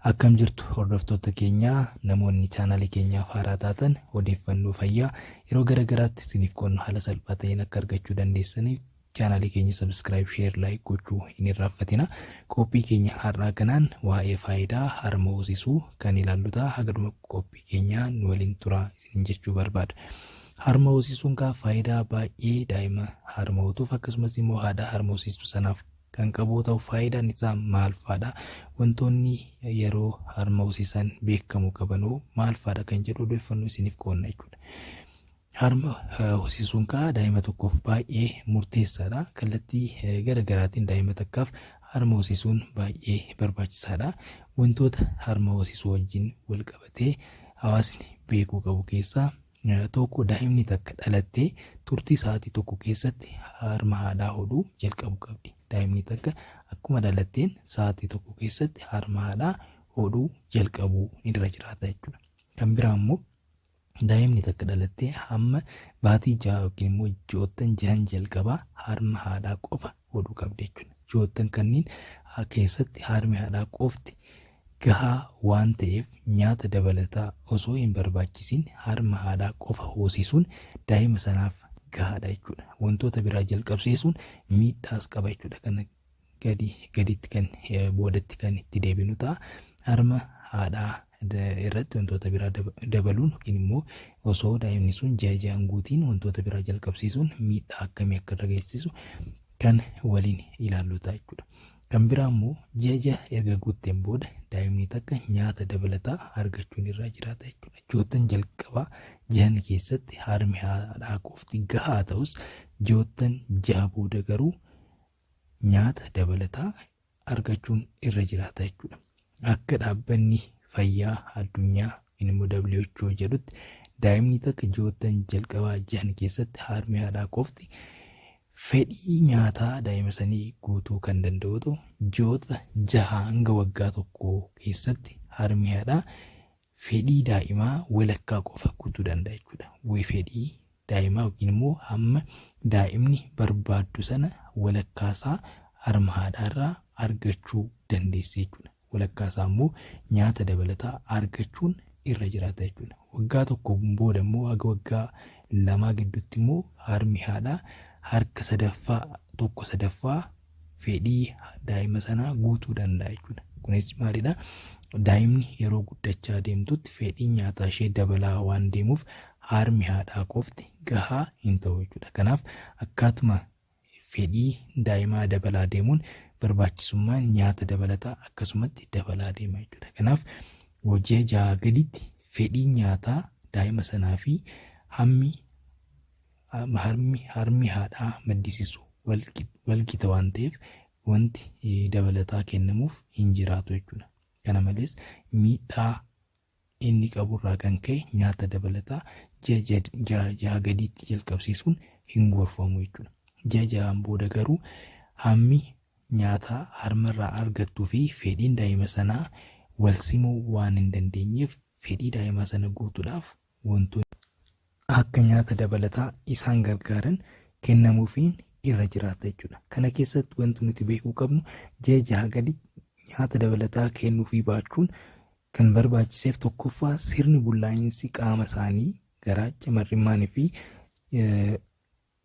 Akkam jirtu hordoftoota keenyaa? Namoonni chaanaalii keenyaaf haaraa taatan, odeeffannoo fayyaa yeroo gara garaatti isiniif qoonnu haala salphaa ta'een akka argachuu dandeessaniif chaanaalii keenya subscribe, share, like gochuu hin irraanfatina. Qophii keenya har'aa kanaan waa'ee faayidaa harma hoosisuu kan ilaallu ta'a. Haga dhuma qophii keenyaa nu waliin turaa isiniin jechuu barbaada. Harma hoosisuun kaa faayidaa baay'ee daa'ima harma hootuuf akkasumas immoo haadha harma hoosistu sanaaf kan qabu ta'u, faayidaan isaa maal faadha? Wantoonni yeroo harma hoosisan beekamuu qabanoo maal faadha kan jedhu odeeffannoo isiniif qoonna jechuudha. Harma hoosisuun kaa daa'ima tokkoof baay'ee murteessaadha. Kallattii gara garaatiin daa'ima takkaaf harma hoosisuun baay'ee barbaachisaadha. Wantoota harma hoosisuu wajjin wal qabatee hawaasni beekuu qabu keessaa tokko, daa'imni takka dhalattee turtii sa'aatii 1 keessatti harma haadhaa hodhuu jalqabu qabdi. Daa'imni takka akkuma dhalatteen sa'aatii 1 keessatti harma haadhaa hodhuu jalqabuu irra jiraata jechuudha. Kan biraa immoo, daa'imni takka dhalattee hamma baatii 6 yookiin immoo ji'oottan 6n jalqabaa harma haadhaa qofa hodhuu qabdi jechuudha. Ji'oottan kanneen keessatti harmi haadhaa qofti gahaa waan ta'eef, nyaata dabalataa osoo hin barbaachisin harma haadhaa qofa hoosisuun daa'ima sanaaf gahaadha jechuudha. Wantoota biraa jalqabsiisuun miidhaas qaba jechuudha. Kana gadi gaditti kan boodatti kan itti deebinu ta'a. Harma haadhaa irratti wantoota biraa dabaluun yookiin immoo osoo daa'imni sun ji'a 6n guutiin wantoota biraa jalqabsiisuun miidhaa akkamii akka irra geessisu kan waliin ilaallu ta'a jechuudha. Kan biraa immoo, ji'a 6 erga guutteen booda daa'imni takka nyaata dabalataa argachuun irraa jiraata jechuudha. Ji'oottan jalqabaa jahan keessatti harmi haadhaa qofti gahaa ta'us, ji'oottan 6 booda garuu nyaata dabalataa argachuun irra jiraata jechuudha. Akka Dhaabbanni Fayyaa Addunyaa immoo WHO jedhutti, daa'imni takka ji'oottan jalqabaa jahan keessatti harmi haadhaa qofti fedhii nyaataa daa'ima sanii guutuu kan danda'u ta'u, ji'oota 6 hanga waggaa 1 keessatti harmi haadhaa fedhii daa'imaa walakkaa qofa guutuu danda'a jechuudha. Fedhii daa'imaa yookiin immoo hamma daa'imni barbaaddu sana walakkaasaa harma haadhaarraa argachuu dandeessi jechuudha. Walakkaasaa immoo nyaata dabalataa argachuun irra jiraata jechuudha. Waggaa 1 booda immoo haga waggaa 2 gidduutti immoo harmi haadhaa harka sadaffaa, tokko sadaffaa fedhii daa'ima sanaa guutuu danda'a jechuudha. Kunis maalidha? Daa'imni yeroo guddachaa deemtutti fedhiin nyaataa ishee dabalaa waan deemuuf harmi haadhaa qofti gahaa hin ta'u jechuudha. Kanaaf akkaatuma fedhii daa'imaa dabalaa deemuun barbaachisummaan nyaata dabalataa akkasumatti dabalaa deema jechuudha. Kanaaf ji'a 6 gaditti fedhii nyaataa daa'ima sanaa fi hammi harmi haadhaa maddisiisu walqixa waan ta'eef, wanti dabalataa kennamuuf hin jiraatu jechuudha. Kana malees, miidhaa inni qaburraa kan ka'e nyaata dabalataa ji'a 6 gadiitti jalqabsiisuun hin gorfamu jechuudha. Ji'a 6n booda garuu hammi nyaataa harmarraa argattuu fi fedhiin daa'ima sanaa wal simuu waan hin dandeenyeef, fedhii daa'ima sana guutuudhaaf wantoonni akka nyaata dabalataa isaan gargaaran kennamuufiin irra jiraata jechuudha. Kana keessatti wanti nuti beekuu qabnu, ji'a 6 gadi nyaata dabalataa kennuufii baachuun kan barbaachiseef, tokkoffaa, sirni bullaa'insi qaama isaanii, garaacha, mar'immaanii fi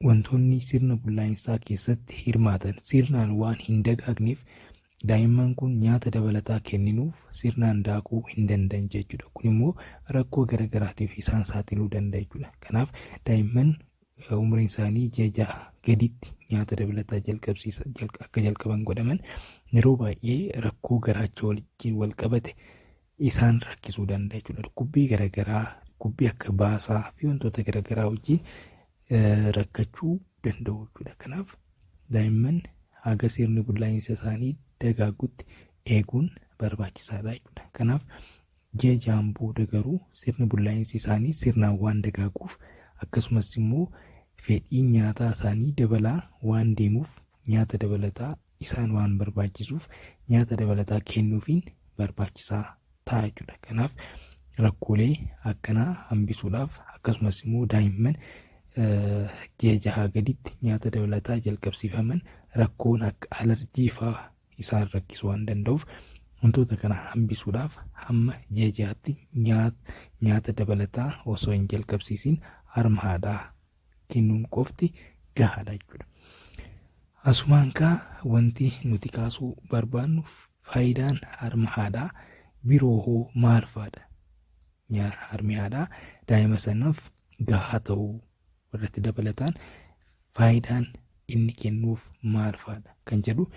wantoonni sirna bullaa'insaa keessatti hirmaatan sirnaan waan hin dagaagneef, daa'imman kun nyaata dabalataa kenninuuf sirnaan daakuu hin danda'an jechuudha. Kun immoo rakkoo garaagaraatiif isaan saaxiluu danda'a jechuudha. Kanaaf daa'imman umriin isaanii ji'a 6 gaditti nyaata dabalataa jalqabsiisa akka jalqaban godhaman yeroo baay'ee rakkoo garaacha wajjin wal qabate isaan rakkisuu danda'a jechuudha. Dhukkubbii garaagaraa, dhukkubbii akka baasaa fi wantoota garaagaraa wajjin rakkachuu danda'u jechuudha. Kanaaf daa'imman haga sirni bullaa'insa isaanii dagaagutti eeguun barbaachisaadha jechuudha. Kanaaf ji'a 6n booda garuu sirni bullaa'insi isaanii sirnaan waan dagaaguuf, akkasumas immoo fedhii nyaataa isaanii dabalaa waan deemuuf, nyaata dabalataa isaan waan barbaachisuuf nyaata dabalataa kennuufiin barbaachisaa ta'a jechuudha. Kanaaf rakkoolee akkanaa hambisuudhaaf, akkasumas immoo daa'imman ji'a 6 gaditti nyaata dabalataa jalqabsiifaman rakkoon akka alarjii fa'aa isaan rakkisuu waan danda'uuf, Wantoota kana hambisuudhaaf hamma ji'a 6tti nyaata dabalataa osoo hin jalqabsiisin harma haadhaa kennuun qofti gahaadha jechuudha. Asumaan kaa wanti nuti kaasuu barbaannu faayidaan harma haadhaa biroo hoo maal faadha? Harmi haadhaa daa'ima sanaaf gahaa ta'uu irratti dabalataan faayidaan inni kennuuf maal faadha kan jedhu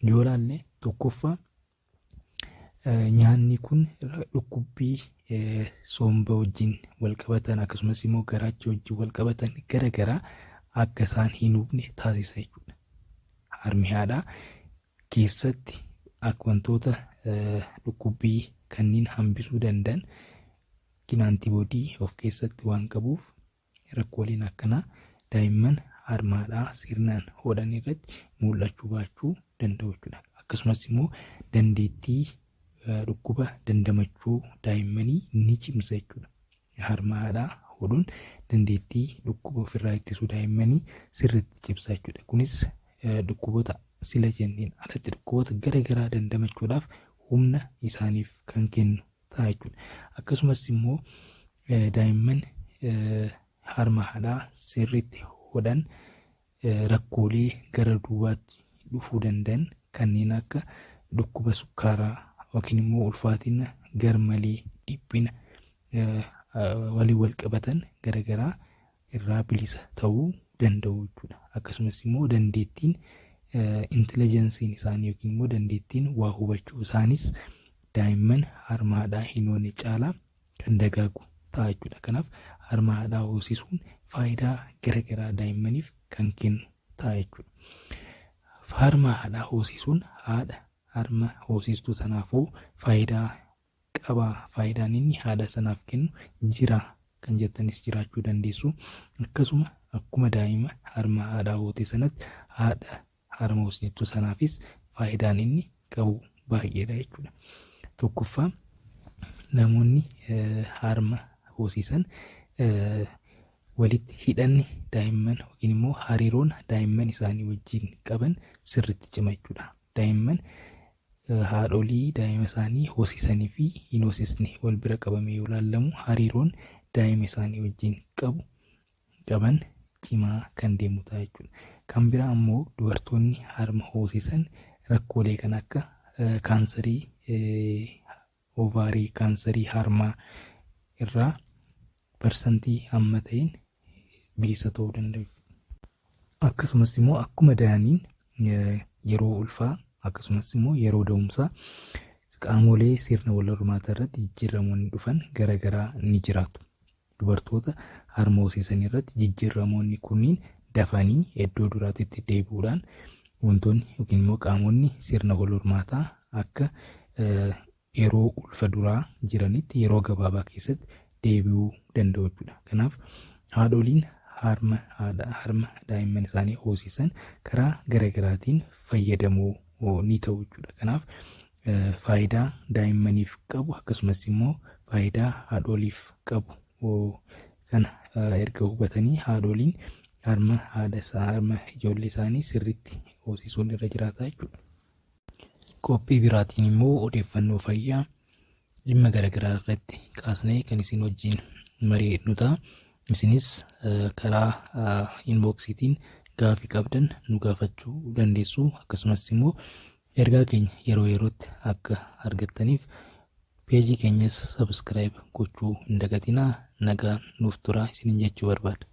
yoo ilaalle, tokkoffaa, nyaanni kun dhukkubbii somba wajjin wal qabatan akkasumas immoo garaacha wajjin wal qabatan gara garaa akka isaan hin hubne taasisa jechuudha. Harmi haadhaa keessatti akka wantoota dhukkubbii kanneen hambisuu danda'an yookiin antibody of keessatti waan qabuuf, rakkooleen akkanaa daa'imman harma haadhaa sirnaan hodhan irratti mul'achuu baachuu danda'u jechuudha. Akkasumas immoo dandeettii dhukkuba dandamachuu daa'immanii ni cimsa jechuudha. Harma haadhaa hodhuun dandeettii dhukkuba ofirraa ittisuu daa'immanii sirriitti cimsa jechuudha. Kunis dhukkuboota sila jenneen alatti dhukkuboota gara garaa dandamachuudhaaf humna isaaniif kan kennu ta'a jechuudha. Akkasumas immoo daa'imman harma haadhaa sirriitti hodhan rakkoolee gara duubaatti dhufuu danda'an kanneen akka dhukkuba sukkaaraa yookiin immoo ulfaatina garmalee, dhiphina waliin wal qabatan garaagaraa irraa bilisa ta'uu danda'u jechuudha. Akkasumas immoo dandeettiin intelligenceiin isaanii yookiin immoo dandeettiin waa hubachuu isaanis daa'imman harma haadhaa hin hoone caalaa kan dagaagu ta'a jechuudha. Kanaaf harma haadhaa hoosisuun faayidaa garaagaraa daa'immaniif kan kennu ta'a jechuudha. Harma haadhaa hoosisuun haadha harma hoosistuu sanaafuu faayidaa qaba. Faayidaan inni haadha sanaaf kennu jira kan jettanis jiraachuu dandeessu. Akkasuma akkuma daa'ima harma haadhaa hoote sanatti haadha harma hoosistuu sanaafis faayidaan inni qabu baay'eedha jechuudha. Tokkoffaa, namoonni harma hoosisan walitti hidhanni daa'imman yookiin immoo hariiroon daa'imman isaanii wajjin qaban sirriitti cima jechuudha. Daa'imman haadholii daa'ima isaanii hoosisanii fi hin hoosisne wal bira qabamee yoo ilaallamu, hariiroon daa'ima isaanii wajjin qaban cimaa kan deemu ta'a jechuudha. Kan biraa ammoo dubartoonni harma hoosisan rakkoolee kan akka kaansarii ovary, kaansarii harmaa irraa parsantii hamma ta'een bilisa ta'uu danda'u. Akkasumas immoo akkuma da'aniin yeroo ulfaa akkasumas immoo yeroo da'umsaa qaamolee sirna wal hormaataa irratti jijjiiramoonni dhufan garaagaraa ni jiraatu. Dubartoota harma hoosisan irratti jijjiiramoonni kunniin dafanii iddoo duraatitti deebi'uudhaan wantoonni yookiin immoo qaamonni sirna wal hormaataa akka yeroo ulfa duraa jiranitti yeroo gabaabaa keessatti deebi'uu danda'u jechuudha. Kanaaf haadholiin harma haadha harma daa'imman isaanii hoosisan karaa garaagaraatiin fayyadamoo ni ta'u jechuudha. Kanaaf faayidaa daa'immaniif qabu akkasumas immoo faayidaa haadholiif qabu kana erga hubatanii, haadholiin harma haadha isaa harma ijoollee isaanii sirriitti hoosisuun irra jiraata jechuudha. Qophii biraatiin immoo odeeffannoo fayyaa dhimma garaagaraa irratti kaasnee kan isin wajjin mari'annu ta'a. Isinis karaa inboxiitiin gaafii qabdan nu gaafachuu dandeessu. Akkasumas immoo ergaa keenya yeroo yerootti akka argattaniif peejii keenyas subscribe gochuu hin dagatinaa. Nagaan nuuf turaa isiniin jechuu barbaada.